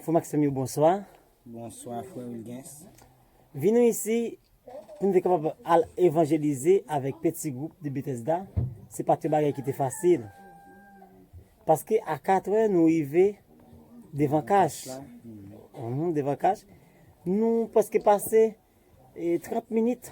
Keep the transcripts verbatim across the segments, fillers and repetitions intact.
Frè Maxime yo, bonswa. Bonswa, frè Wilgens. Vin nou isi pou nou te kapab al evanjelize avèk peti gwoup de Bethesda. Se pa t yon bagay ki te fasil. Paske a katrè, nou rive devan kach. Mhm, devan kach. Nou prèske pase, e, trant minit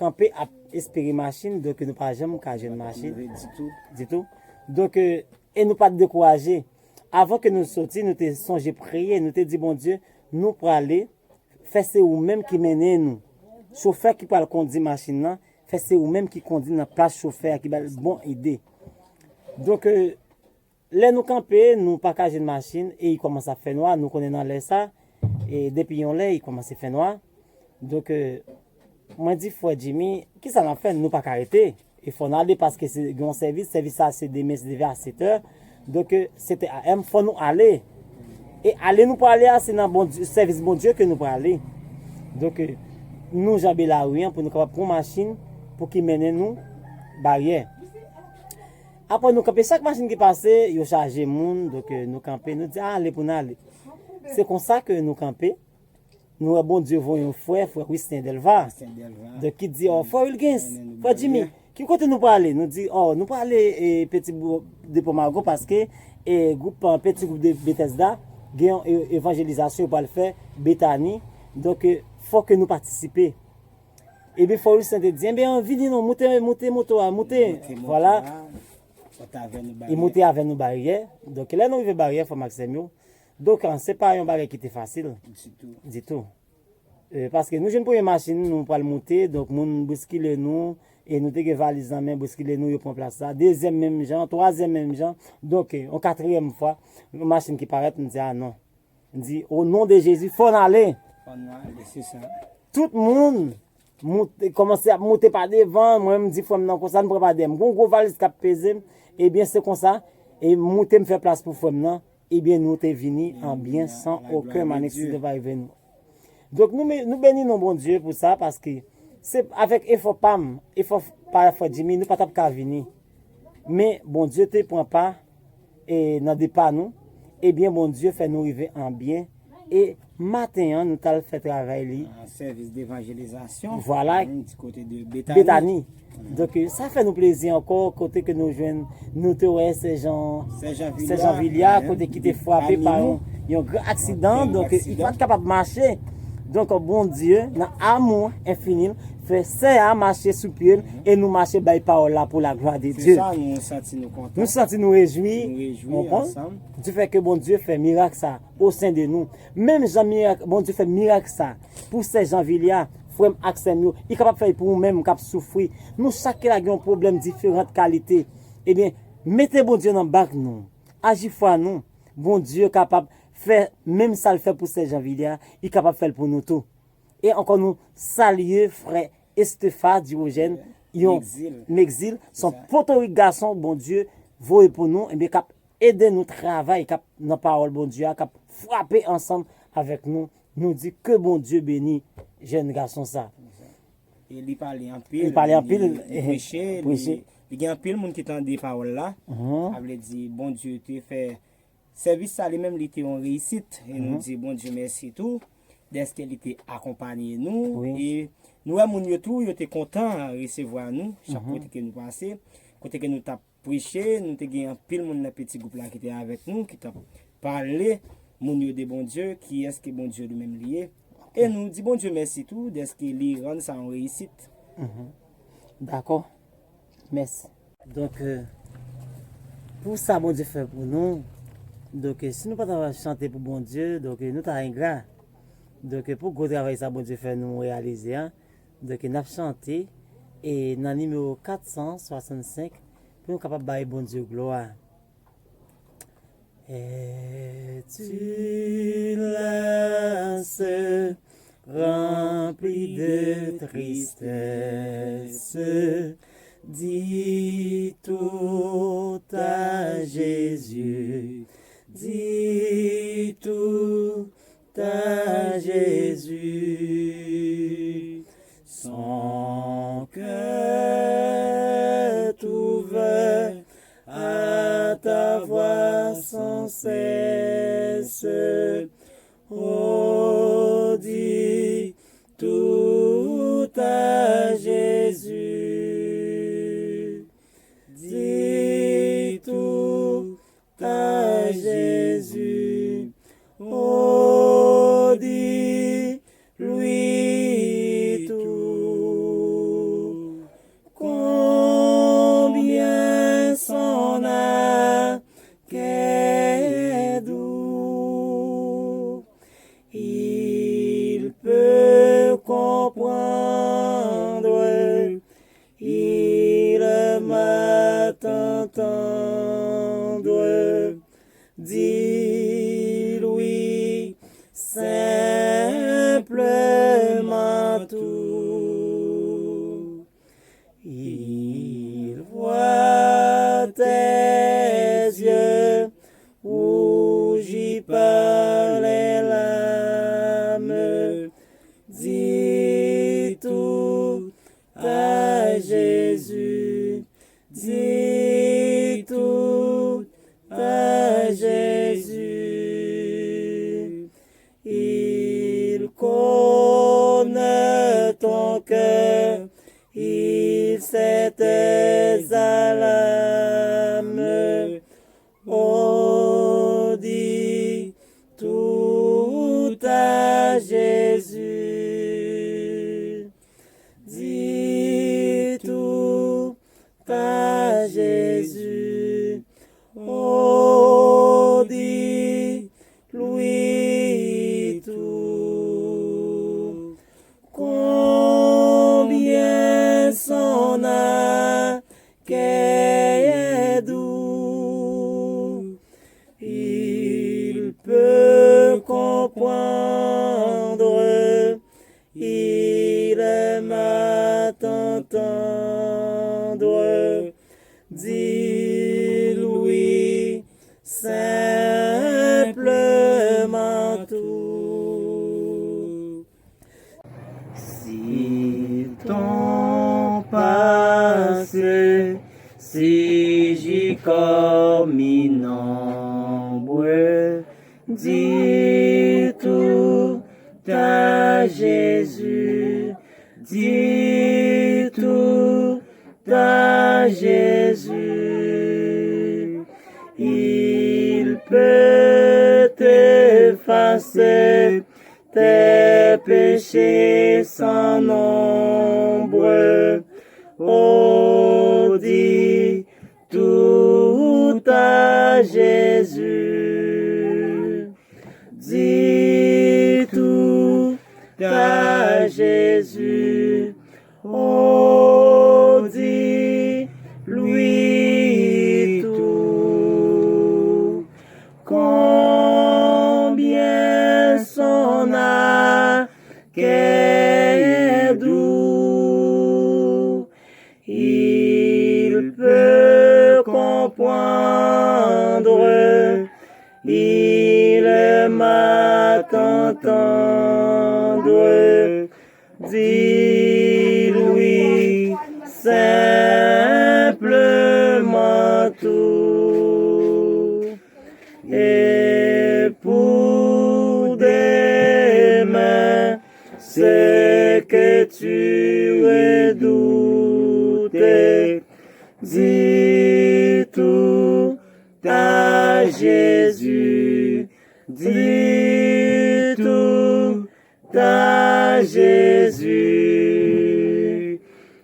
kanpe ap espere machin, donk nou pa janm ka jwenn machin. Ditou. Ditou. Donk, e, e nou pa t dekouraje. Avan ke nou soti, nou te sonje priye, nou te di, Bondye, nou prale, fè se ou menm ki mennen nou. Chofè ki pral kondi machin nan, fè se ou menm ki kondi nan plas chofè a, ki ba l bon ide. Donk, e, lè nou kanpe, nou pa ka jwenn machin e li kòmanse ap fè nwa. Nou konnen nan lè sa, e depi yon lè, li kòmanse fè nwa. Donk, e, mwen di frè Jimmy, kisa n ap fè? Nou pa ka rete. E fò n ale paske se gen yon sèvis. Sèvis sa se demen, se demen a sèt è. Donk, e, sèt è a m, fò nou ale. E ale nou prale a, se nan Bondye, sèvis Bondye ke nou prale. Donk, e, nou janbe lari an pou nou kapab pran machin pou ki mennen nou baryè. Apre nou kanpe, chak machin ki pase, yo chaje moun, donk, e, nou kanpe, nou di, "A, ale pou n ale." Se konsa ke nou kanpe, nou wè Bondye voye yon frè, frè Wislen Delva. Wislen Delva. Donk, ki di, "O, frè Wilgens, frè Jimmy, ki kote nou prale?" Nou di, "O, nou prale, e, Peti Gwoup de Pòmago paske, e, gwoup, e, Peti Gwoup de Bethesda, gen yon, e, evanjelizasyon yo pral fè Betani. Donk, e, fò ke nou patisipe." Ebyen, frè Wislen te di, "Ebyen, vini non, moute, moute moto a, moute." Moute moto a, vwala. Li moute avè nou baryè. Donk, lè nou rive baryè, frè Maxime yo, donk, an, se pa yon bagay ki te fasil. Ditou. Ditou. E, paske nou jwenn premye machin, nou pral moute, donk, moun bouskile nou, e nou te gen valiz nan men, bouskile nou, yo pran plas la. Dezyèm menm jan, twazyèm menm jan. Donk, e, yon katriyèm fwa, yon machin ki parèt, m di, "A, non." M di, "O non de Jezi, fò n ale." Fò n ale, se sa. Tout moun moute, kòmanse ap moute pa devan, mwen m di frè m nan konsa, "Nou pran pa dèyè m." Gon gwo valiz k ap peze m, ebyen, se konsa, e moute m fè plas pou frè m nan, ebyen, nou te vini an byen, san okenn malediksyon te pa rive nou. Donk, nou, nou beni non Bondye pou sa, paske se avèk efò pa m, efò pa frè Jimmy, nou pa t ap ka vini. Men Bondye te pran pa, e, nan depa nou. Ebyen, Bondye fè nou rive an byen. E maten an, nou t al fè travay li. An sèvis devanjelizasyon. Vwala. Di kote de Betani. Betani. Donk, e, sa fè nou plezi ankò, kote ke nou jwenn, nou te wè Sè Jan, Sè Jan Vilya, kote ki te frape pa yon, yon gran aksidan. Donk, e, li pa t kapab mache. Donk, Bondye, nan amou enfini l, fè sè a mache sou pye l, e nou mache bay pawòl la pou la glwa de Dye. Se sa, nou santi nou kontan. Nou santi nou rejwi, nou rejwi ansanm. Di fè ke Bondye fè mirak sa o sen de nou. Menm jan mirak, Bondye fè mirak sa pou Sè Jan Vilya, frè m ak sè m yo, li kapab fè l pou ou menm k ap soufri. Nou chak ki la gen yon pwoblèm diferan kalite. Ebyen, mete Bondye nan bak nou. Aji fwa nou. Bondye kapab fè menm sa l fè pou Sè Jan Vilya, li kapab fè l pou nou tou. E ankò nou salye frè Estefa Dirojèn, yon Megzil, se yon potorik gason Bondye voye pou nou, ebyen k ap ede nou travay, k ap nan pawòl Bondye a, k ap frape ansanm avèk nou. Nou di ke Bondye beni jèn gason sa. E li pale anpil, li pale anpil, li, li preche, li, li gen anpil moun ki tande pawòl la. Sa vle di Bondye te fè sèvis sa li menm li te yon reyisit. E nou di Bondye mèsi tou dèske li te akonpanye nou. E nou wè moun yo tou, yo te kontan resevwa nou chak kote ke nou pase, kote ke nou t ap preche, nou te gen anpil moun nan peti gwoup la ki te avèk nou, ki t ap pale moun yo de Bondye, kiyès ke Bondye li menm li ye. E nou di Bondye mèsi tou dèske li rann sa yon reyisit. Dakò. Mèsi. Donk, e, pou sa Bondye fè pou nou, donk, e, si nou pa ta chante pou Bondye, donk, e, nou ta engra. Donk, e, pou gwo travay sa Bondye fè nou reyalize a, donk, e, n ap chante, e, nan nimewo kat san swasannsenk, pou nou kapab bay Bondye glwa. Es-tu lasse, rempli de tristesse, dis tout à Jésus, dis tout à Jésus, son cœur ouvert à ta voix sans cesse. tout à Jésus. Dis tout à Jésus. Oh, dis-lui tout. Combien son accueil est doux. Il peut comprendre, il aime à t'entendre. Dis-lui simplement tout. Il voit tes yeux rougis par les larmes. Dis tout à Jésus, dis tout à Jésus. Il connaît ton cœur, il sait tes alarmes. Oh, dis tout à Jésus. Dis tout à Jésus. Oh, dis-lui tout. Combien son accueil est doux. Il peut comprendre, il aime à t'entendre. Dis-lui simplement tout. Si ton passé séduit comme une ombre, dis tout à Jésus, dis tout à Jésus. Il peut effacer tes péchés sans nombre. Oh, dis tout à Jésus. Dis tout à Jésus. Oh, dis-lui tout. Combien son accueil est doux. Il peut comprendre, il aime à t'entendre. Dis-lui simplement tout. Et pour demain, ce que tu redoutes, dis tout à Jésus, dis tout à Jésus.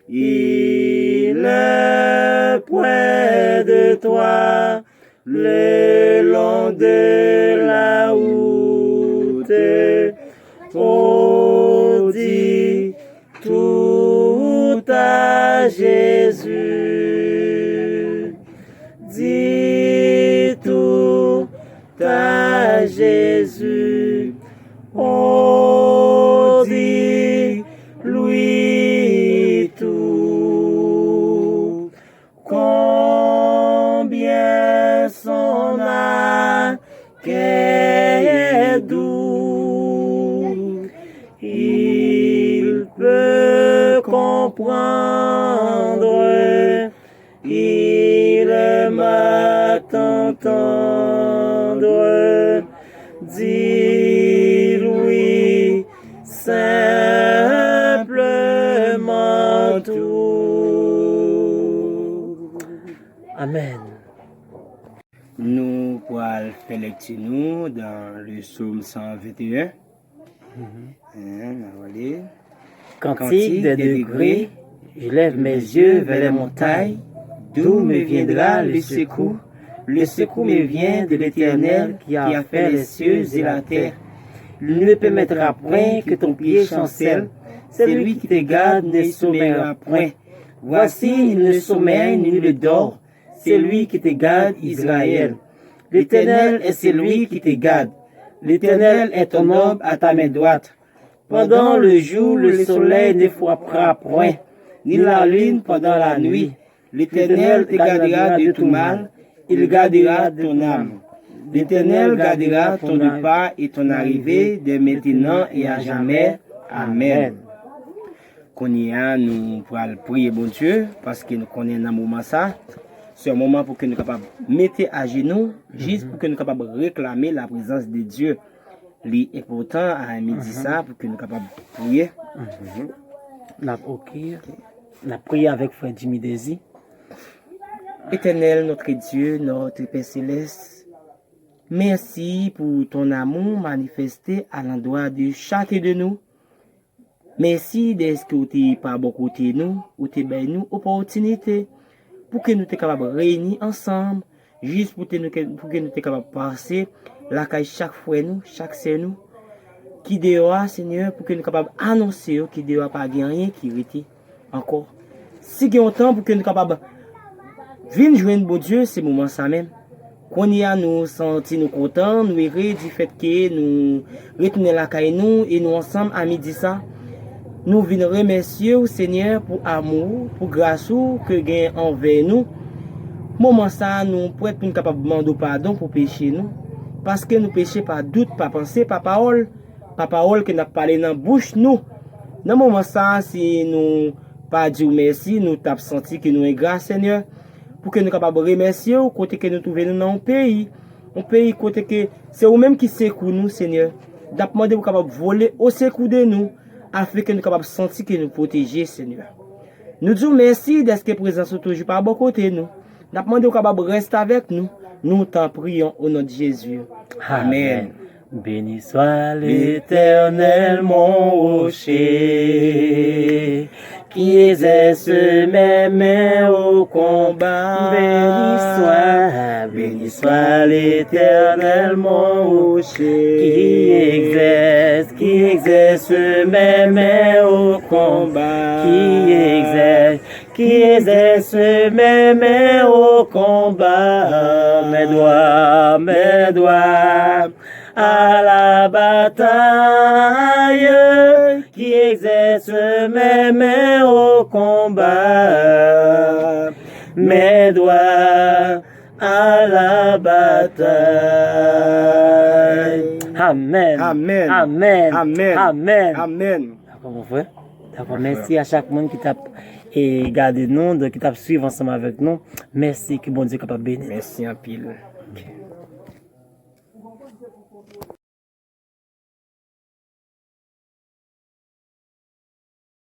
Il est près de toi le long de la route. Oh, dis tout à Jésus. Dis tout à Jésus. Oh, dis-lui tout. Combien son accueil est doux. Il peut comprendre, il aime à t'entendre. Dis-lui simplement Amèn. Nou pral fè lèkti nou dan le Sòm san venteyen. Hein, nou ale. Cantique des degrés. Je lève mes yeux vers les montagnes. D'où me viendra le secours? Le secours me vient de l'Éternel qui a fait les cieux et la terre. Il ne permettra point que ton pied chancelle. Celui qui te garde ne sommeillera point. Voici, il ne sommeille ni ne dort, celui qui te garde, Israël. L'Éternel est celui qui te garde. L'Éternel est ton ombre à ta main droite. Pendant le jour, le soleil ne frappera point, ni la lune pendant la nuit. L'Éternel te gardera de tout mal, il gardera ton âme. L'Éternel gardera ton départ et ton arrivée dès maintenant et à jamais. Amen. Kounye a, nou pral priye Bondye, paske nou konnen nan moman sa, se yon moman pou ke nou kapab mete ajenou, jis pou ke nou kapab reklame laprezans de Dye. Li enpòtan a midi sa pou ke nou kapab priye. N ap, ok. N ap priye avèk frè Jimmy Désir. Éternel, notre Dieu, notre Père Céleste, merci pour ton amour manifesté à l'endroit de chacun de nous. Mèsi dèske w te pa bò kote nou, ou te bay nou opòtinite pou ke nou te kapab reyini ansanm, jis pou te nou, pou ke nou te kapab pase lakay chak frè nou, chak sè nou, ki deyò a, Senyè, pou ke nou kapab anonse yo ki deyò a pa gen anyen ki rete ankò. Si gen yon tan pou ke nou kapab vin jwenn Bondye, se moman sa menm. Kounye a, nou santi nou kontan, nou ere difèt ke nou retounen lakay nou e nou ansanm a midi sa. Nou vin remèsye w, Senyè, pou amou w, pou gras ou ke gen anvè nou. Moman sa a, nou prèt pou n kapab mande w padon pou peche nou, paske nou peche pa dout, pa panse, pa pawòl, pa pawòl ke n ap pale nan bouch nou. Nan moman sa a, si nou pa di w mèsi, nou t ap santi ke nou engra, Senyè, pou ke nou kapab remèsye w kote ke nou twouve nou nan yon peyi, yon peyi kote ke se ou menm ki sekou nou, Senyè. N ap mande w kapab vole osekou de nou, afin ke nou kapab santi ke nou pwoteje, Senyè. Nou di w mèsi dèske prezans ou toujou pa bò kote nou. N ap mande w kapab rèste avèk nou. Nou t'en prions au nom de Jésus. Amen. Amen. Béni soit l'Éternel, mon rocher, qui exerce mes mains au combat. Béni soit, béni soit l'Éternel, mon rocher, qui exerce, qui exerce mes mains au combat, qui exerce, qui exerce mes mains au combat, mes doigts, mes doigts à la bataille, qui exerce mes mains au combat, mes doigts à la bataille. Amèn. Amèn. Amèn. Amèn. Amèn. Amèn. Dakò, mon frè. Dakò, mèsi a chak moun ki t ap, e, gade nou, donk ki t ap swiv ansanm avèk nou. Mèsi, ke Bondye kapab beni. Mèsi anpil. Ok.